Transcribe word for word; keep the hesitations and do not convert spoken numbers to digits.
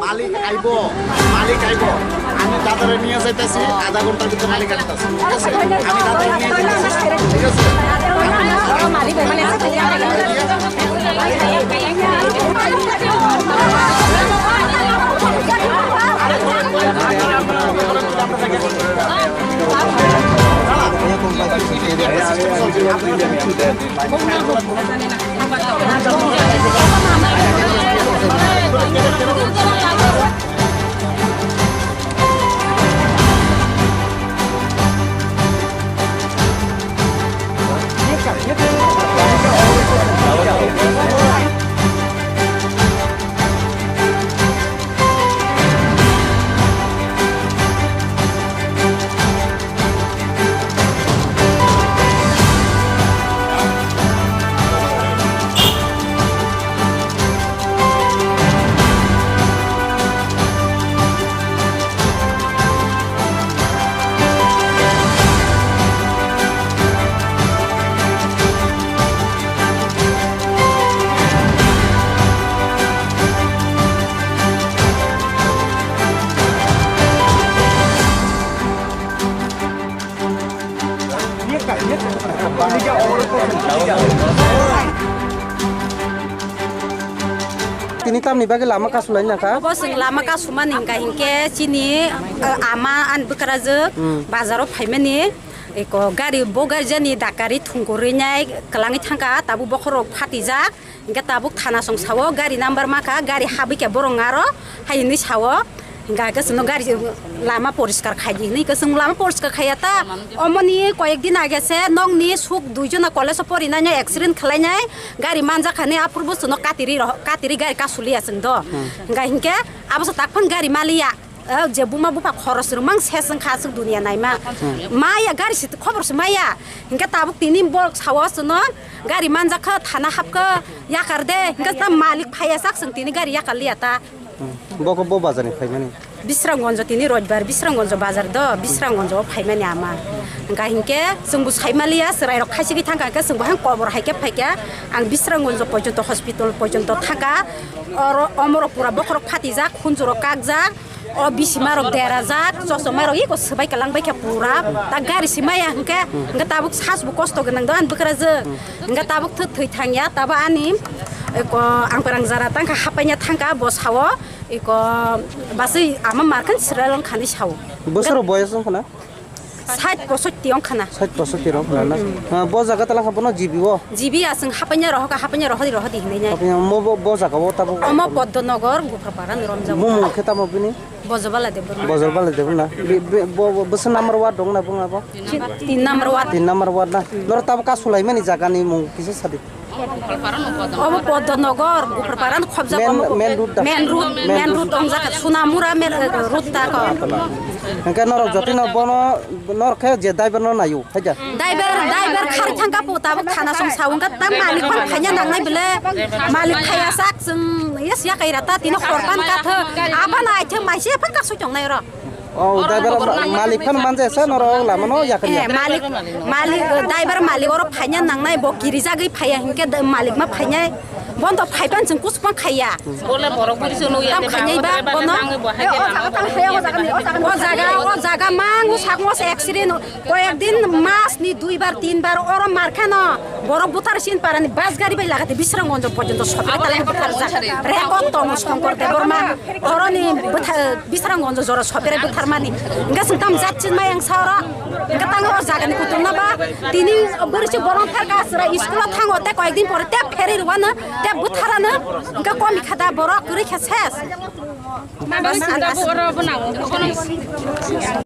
মালিক আইবো, মালিক আইবো। আমি দাদারে নিয়ে যাইতেছি, আধা ঘন্টার ভিতরে মালিক আনতেছি, ঠিক আছে? আমি দাদারে নিয়ে যাইতেছি, ঠিক আছে? Tini tamni bagwi lama kasu laina kha? Obo chwng lama kasumani hwnkha hinkhe chini, eh, ama ani bwkrajwk Hmm. bazaro phaimani, eko gari bo gari jani dakari thwngkwrwi nai kwlangwi thangkha, tabuk bokhorok phatijak. Hingke tabuk thana song sao, gari number makha, gari habwi khe borok ngaro, hai hinwi sao. Hingke hingke chwngno gari lama poriskar khaidi hinwi hingke chwng lama poriskar khaiya ta. Omoni koyek din age se nokni suk dui jona college o porinai accident khwlainai, gari manjak hani aphuru bo chwngno katiri roh-, katiri gari kasuliya chwng do. Hmm. Hingke hingke abo se tak phano gari maliya. Eh, je buma bupha khoros rwmang ses wngkha aswk duniya naima. Hmm. Maya gari si khobor se maya. Hingke tabuk tini borok sao chwngno gari manjak kha thana hapkha yakar de. Hingke ta malik phaiya sak chwng tini gari yakar liya ta. Hmm. Bo khe bo bazar ni phaimani? Bisramganj tini Roibar, Bisramganj bazar do, Bisramganj o phaimani ama. Hingka hingke chwngbo saimaliya, chwrairok khaisigi thangkha hingke chwngbo hang kobor haikhe phaikha. Ang Bisramganj porjonto hospital porjonto thangkha. Oro omorok pura bokhorok phatijak, khunjurok kakjak. O bisimarok derajak, chosomarok iko swbai kwlangbaikha pura. Ta gari si maya hwnkhe, hwnkhe tabuk sasbo kosto gwnang do ani bwkrajwk. Hwnkhe tabuk thwi thwi thangya, tabuk ani, eko, ang perang jara tangkha, hapaina thangkha, bo sao, eko, baswi ama markhan srel wngkhani sao. Bwswrok boyos wngkhana? Sait posotti wngkhana. Sait posotti wngkhana na? Ah, bo jaga talangkha bono G B o? G B a chwng hapaina rohoka, hapaina rohodi rohodi hinwi nai. Hapaina mo bo, bo jaga o tabuk? Omo Poddonogor, Gophrapara ni romjak. Mumung khe tamo bini? Bojobala Debbarma. Bojobala Debbarma na? Bi-, bi-, bo, bo, bwswk number ward dong na bung abo? Tin number ward. Tin number ward na? Norok tabuk kasulaimani jaga ni mung kisa sadi? Obo Poddonogor, Gophrapara ni khobjak. Main, omo main road da? Main road, main road tongjak, Sunamura main, eh, road ta ko. Hingke norok jotino bono, norok khe je driver no naio, haida? Driver, driver khari thangka po tabuk thana song sao wngkha ta malik phano khaina nangnai bele, malik khaya sak chwng yes ya kaira ta tino hor pan katha, abana aithe maise phano kasui tongnai oro. O, driver ma-, malik phano manja sa norok lama no yakar ya. Eh, malik, malik, driver malik oro phaina nangnai bo kirijagwi phaiya hinkhe da-, malik ma phainai. Bondo phaipan chwng kuchukma khaiya. Bole borok buri se nukya. Tam khainai ba bono. O jaga, o jaga mang sakmo se accident. Koyek din mas ni dui bar, tin bar oro mar kheno. Borok buthar sin parani bus gari bai lagate Bisramganj porjonto sopre talai buthar jak. Rekot tono Songkor Debbarma. Oroni bwtha-, Bisramganj jora sopere bwtharmani. Hingke chwng tam jat chinmai ang sa oro. Hingke tang o jagani kutung no ba. Tini bwrwi se borong pherka aswra school o thango te koyek din pore te pherwi rwano te bwtharano. Hingke komi kha da borok kwrwi khe ses.